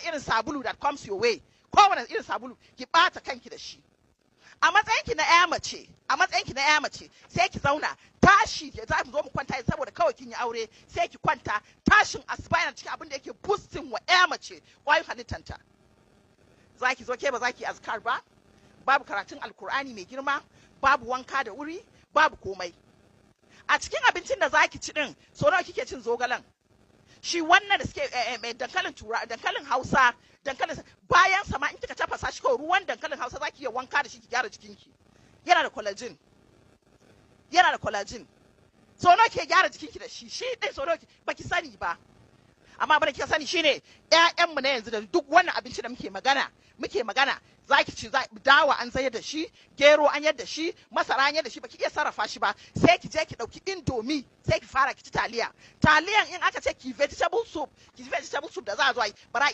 irin sabulu that comes your way, kowane irin sabulu ki bata kanki da shi. A matsayinki na ƴa mace, a matsayinki na ƴa mace, sai ki zauna, tashi za mu zo mu kwanta saboda kawai kin yi aure, sai ki kwanta. Tashin asuba yana cikin abin da yake boosting wa ƴa mace ƙwayoyin halittanta. Za ki zo ke ba za ki azkar ba, babu karatun Alkur'ani mai girma, babu wanka da wuri, babu komai. A cikin abincin da za ki ci din, so nawa kike cin zogalen? Shi wannan da suke dankalin tura, dankalin Hausa, dankalin bayan sama, in kika tafasa shi kawai, ruwan dankalin Hausa zaki iya wanka da shi ki gyara jikinki. Yana da collagen, yana da collagen. So nawa ke gyara jikinki da shi? Shi din so nawa baki sani ba. Amma abin da kika sani shine ƴaƴanmu na yanzu, da duk wannan abinci da muke magana, zaki ci dawa an zayar da shi, gero an yadda shi, masara an yadda shi, baki iya sarrafa shi ba. Sai ki je ki dauki Indomie, sai ki fara ki ci taliya. Taliyan in aka ce ki vegetable soup, ki vegetable soup da za a zo yi, ba za a